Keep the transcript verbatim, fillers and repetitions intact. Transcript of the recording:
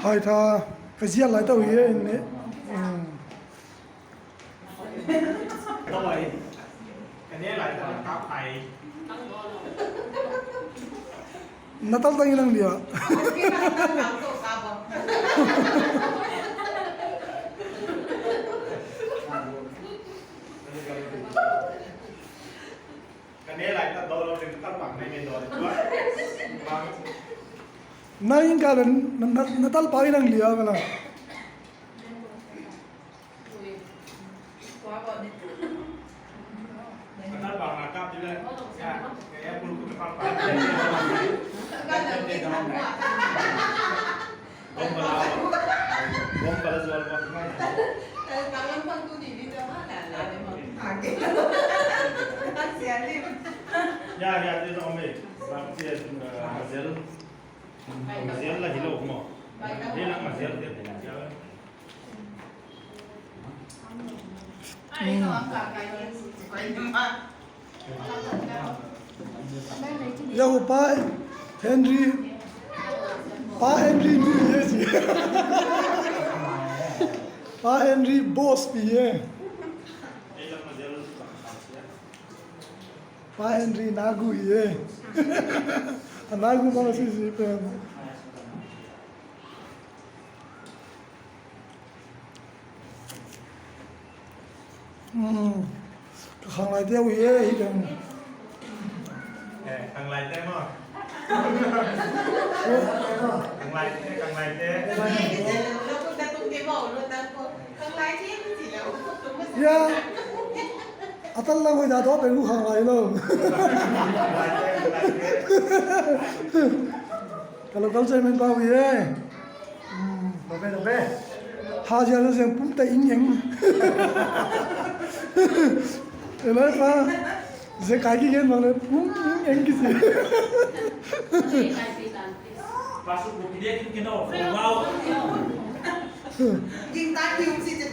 Hai tha ka ziat lai tau hi e, ne. Na tal tang in ang lia. Ka ne lai ka daw lo ding, ka bang ne me daw ding. Na in ka na, na, na tal pa in ang lia ka la. Ka tal bang na kap di le. Ya, ya, bulu ku ka pa. Bom bala, bom bala zual bom. Ya, ya, dia tak ambil. Bang dia, eh, Mazel. Mazel lah, hello mo. Dia nak Mazel, dia nak Mazel. Yahoo, Pa Henry. Pa Henry ni ye si. Pa Henry boss pi ye. Pa Henry nagu hi ye. A nagu ma si si pen. Hmm. Ka khanglaite uh hi e, hi keng. Eh, khanglaite maw? Khanglaite, khanglaite. Ya. A tal lang hoih dah tawh pen uh khanglai lo. Khanglaite, khanglaite. Ka local chairman pa uh hi e. Hmm, tabe, tabe. Ha zia lo zeng pum ta ing eng. Eloi pa. Zia kai kigen bang le pum ing eng kisi. Pasuk bukit dia kin kino. Wow. Ging ta kiu si je.